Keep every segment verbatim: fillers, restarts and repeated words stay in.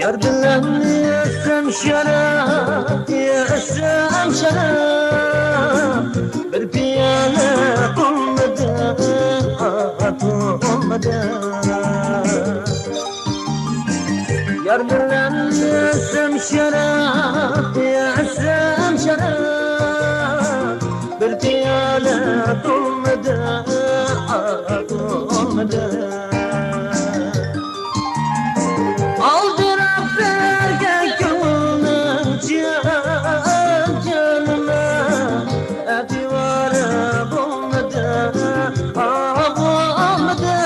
يار بىلەن يەسەم شەراب، يەسەم شەراب، بىر پىيالە بولمىدى، بولمىدى. يار بىلەن يەسەم شەراب، يەسەم شەراب، بىر پىيالە بولمىدى، بولمىدى. ئالدىراپ بەرگەن كۆڭۈلنىڭ جان، جانىما ئەتىۋارى بولمىدى، بولمىدى.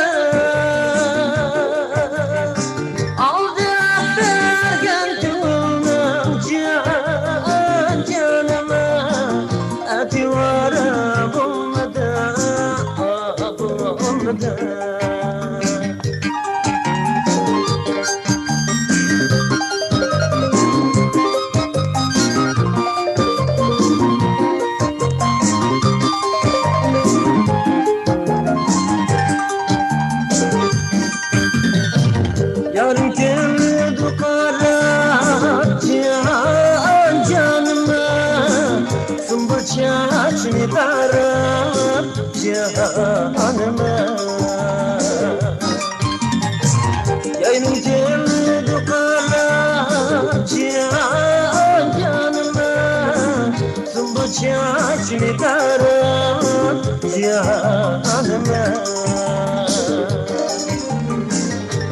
ئالدىراپ بەرگەن كۆڭۈلنىڭ جان، جانىما ئەتىۋارى بولمىدى، بولمىدى. يارىم كەلدى قاراپ جان، جانىما، سۇمبۇل چاچنى تاراپ جانىما. ياينىڭ كەلدى قاراپ جان، جانىما، سۇمبۇل چاچنى تاراپ جانىما.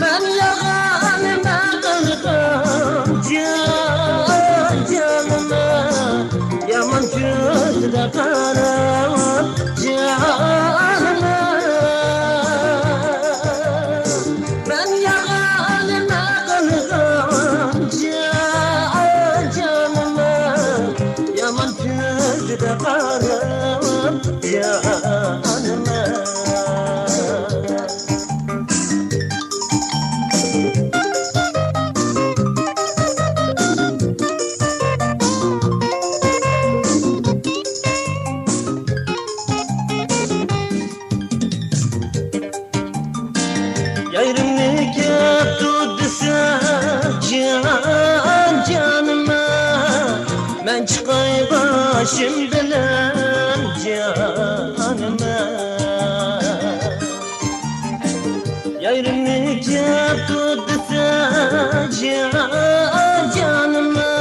مەن ياغانىمەن قىلغان جان، جانىما، يامان كۆزدە قاراپ جانىما. مەن ياغانىمەن قىلغان جان، جانىما، يامان كۆزدە قاراپ جانىما. يايرىمنى كەپتۇ دېسە جان، جانىما، مەن چىقاي باشىم بىلەن جانىما. يايرىمنى كەپتۇ دېسە جان، جانىما،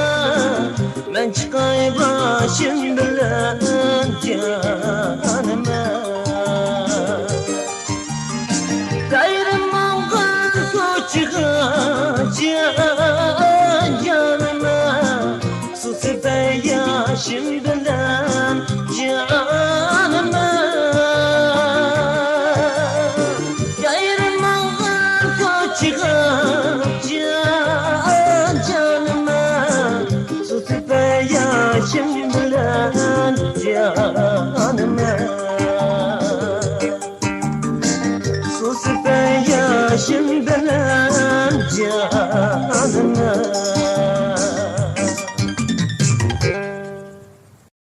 مەن چىقاي باشىم بىلەن جانىما.